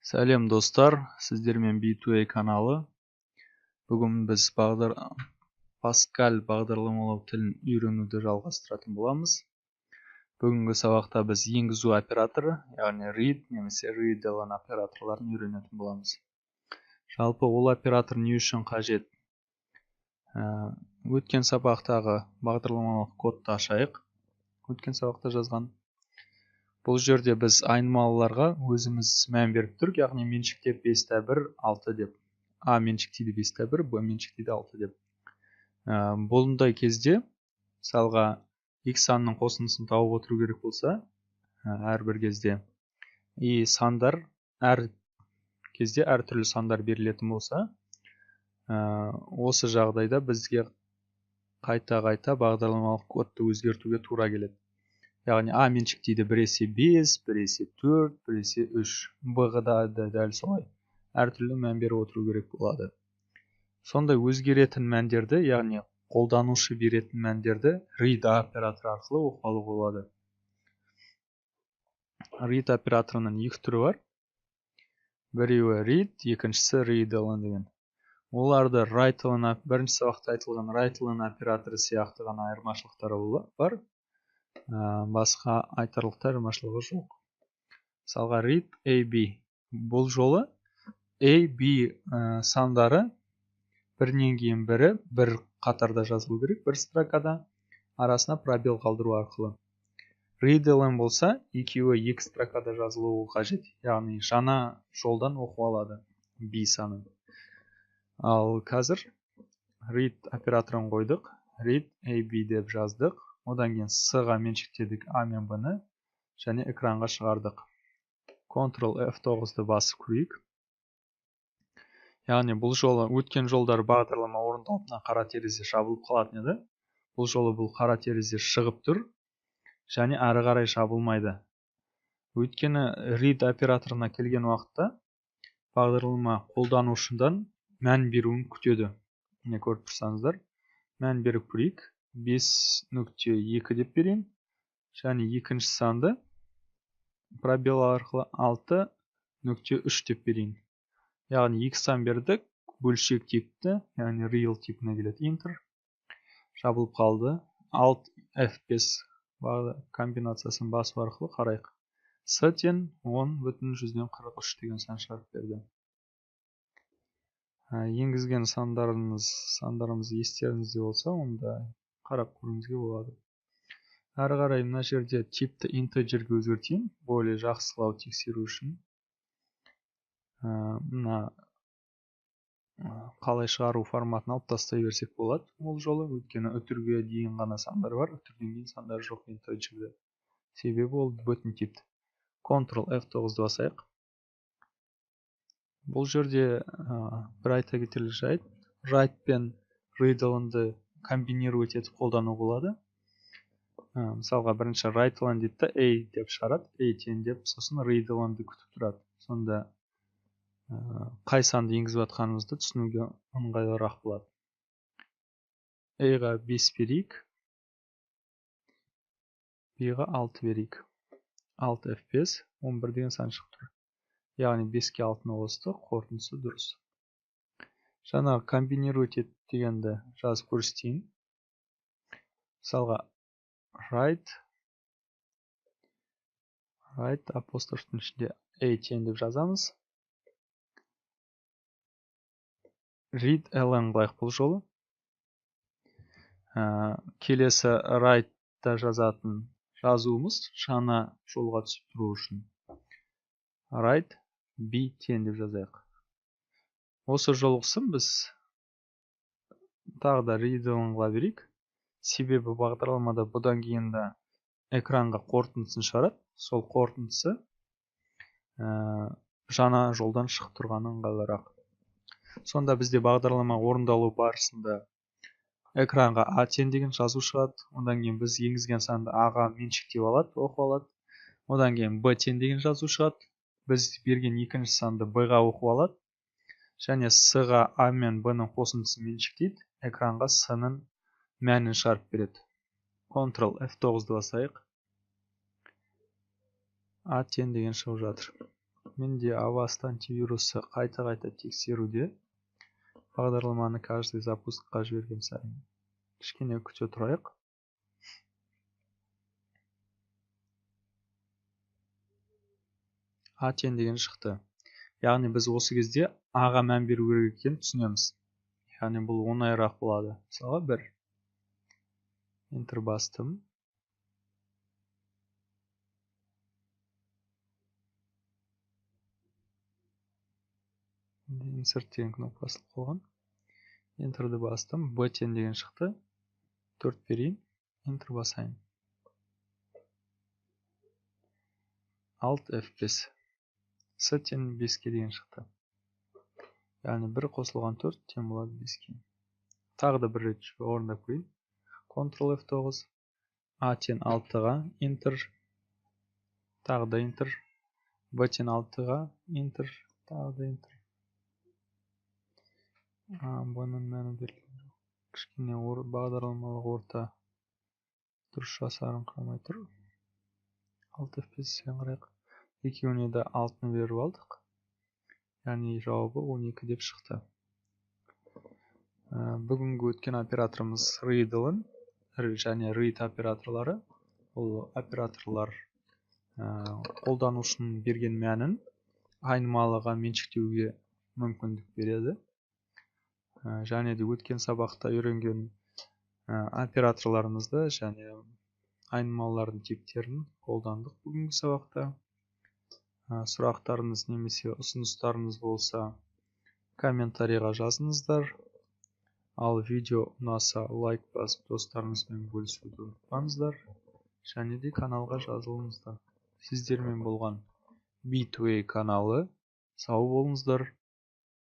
Сәлем, достар! Сіздермен B2A каналы. Бүгін біз Паскаль бағдарламалау тілін үйренуді жалғастыратын боламыз. Бүгінгі сабақта біз енгізу операторы, яғни read немесе readln операторларын үйренетін боламыз. Жалпы, ол оператор не үшін қажет? Өткен сабақтағы бағдарламалық кодты ашайық. Өткен сабақта жазған. Бұл жерде біз айнымалыларға өзіміз мән беріп тұрық, яғни меншіктеп 5 та 1, 6 деп. А меншіктейді 5 та 1, Б меншіктейді 6 деп. Бұндай кезде, мысалға, x санының қосындысын тауып отыру керек болса, әрбір кезде и сандар әр кезде әртүрлі сандар берілетін болса, осы жағдайда бізге қайта-қайта бағдарламалық кодты өзгертуге тура келеді. Яғни А меншіктейді біресе 5, біресе 4, біресе 3. Б-ға да дәл солай. Әртүрлі мән беріп отыру керек болады. Сондай өзгеретін мәндерді, яғни қолданушы беретін мәндерді read операторы арқылы оқып алуға болады. Read операторының екі түрі бар. Біреуі read, екіншісі readln деген. Оларды writeln, бірінші сабақта айтылған writeln операторы сияқты ғана айырмашылықтары бар. Басқа айтарлықтай айырмашылығы жоқ. Мысалға, read a, b. Бұл жолы a, b сандары бірінен кейін бірі бір қатарда жазылу керек, бір строкада, арасына пробел қалдыру арқылы. Readln болса, екеуі екі строкада жазылуы қажет, яғни жаңа жолдан оқып алады b санын. Ал қазір read операторын қойдық, read a, b деп жаздық. Одан кейін с-ға меншіктедік а мен б-ны және экранға шығардық. Ctrl F9-ды басып көрейік. Яғни бұл жолы, өткен жолдары бағдарлама орындалып, мына қара терезе жабылып қалатын еді. Бұл жолы бұл қара терезе шығып тұр және әрі қарай жабылмайды. Өйткені read операторына келген уақытта бағдарлама қолданушыдан мән беруін күтеді. Міне, көріп тұрсаңыздар, мән беріп көрейік. 5.2 деп берейін және екінші санды пробел арқылы 6.3 деп берейін. Яғни екі сан бердік, бөлшек типті, яғни real типіне келеді. Enter, жабылып қалды. Alt F5 комбинациясын басу арқылы қарайық. С тең 10,43 деген сан шығарып берді. Енгізген сандарымыз естеріңізде болса, онда қарап көруіңізге болады. Әрі қарай мына жерде типті integer-ге өзгертейін, более жақсылау тексеру үшін. Мына қалай шығару форматын алып тастай берсек болады ол жолы, өйткені үтірге дейін ғана сандар бар, үтірден кейін сандар жоқ integer-де. Себебі ол бөтен типті. Ctrl F9-ды басайық. Бұл жерде бір айта кетерлік жайт: write пен readln-ды комбинировать етіп қолдану болады. Мысалға, бірінші writeln дейді да, a деп шығарады, a тең деп, сосын readln-ды күтіп тұрады. Сонда қай санды енгізіп жатқанымызды түсінуге ыңғайлырақ болады. A-ға 5 берейік, B-ға 6 берейік. 6 F5, 11 деген сан шығып тұр. Яғни 5-ке 6-ны қостық, қорытындысы дұрыс. Жаңағы комбинировать ет дегенді жазып көрсетейін. Мысалға, write апострофтың ішінде a тең деп жазамыз. Read ln қылайық бұл жолы. Келесі write-та жазатын жазуымыз жаңа жолға түсіп тұру үшін write b тең деп жазайық. Осы жолғысын біз тағы да readln қыла берейік. Себебі бағдарламада бұдан кейін де экранға қорытындысын шығарады. Сол қорытындысы жаңа жолдан шығып тұрғаны ыңғайлырақ. Сонда бізде бағдарлама орындалу барысында экранға а тең деген жазу шығады. Одан кейін біз енгізген санды а-ға меншіктеп алады, оқып алады. Одан кейін б тең деген жазу шығады. Біз берген екінші санды б-ға оқып алады. Және с-ға а мен б-ның қосындысын меншіктейді. Экранға с-ның мәнін шығарып береді. Ctrl F9-ды басайық. А тең деген шығып жатыр. Менде Avast антивирусы қайта-қайта тексеруде. Бағдарламаны каждый запускқа жіберген сайын кішкене күте тұрайық. А тең деген шықты. Яғни біз осы кезде А-ға мән беру керек екенін түсінеміз. Яғни бұл оңайырақ болады. Мысалға 1. Enter бастым. Insert деген кнопка басылып қалған. Enter'ді бастым. B тең деген шықты. 4 берейін. Enter басайын. Alt F5. S тең 5-ке деген шықты. Яғни 1 қосылған 4 тең болады 5-ке. Тағы да бір рет орындап көрейін. Ctrl F9. A тең 6-ға Enter. Тағы да Enter. B тең 6-ға Enter. Тағы да Enter. Бұның мәні берілген жоқ. Кішкене бағдарламалық орта дұрыс жасарыңқырамай тұр. Alt F5-ке қарайық. Екеуіне де 6-ны беріп алдық. Яғни жауабы 12 деп шықты. Бүгінгі өткен операторымыз readln және read операторлары. Бұл операторлар қолданушының берген мәнін айнымалыға меншіктеуге мүмкіндік береді. Және де өткен сабақта үйренген операторларымызды және айнымалылардың типтерін қолдандық бүгінгі сабақта. Сұрақтарыңыз немесе ұсыныстарыңыз болса, комментарийға жазыңыздар. Ал видео ұнаса лайк басып достарыңызбен бөлісуді ұмытпаңыздар. Және де каналға жазылыңыздар. Сіздермен болған B2A каналы. Сау болыңыздар.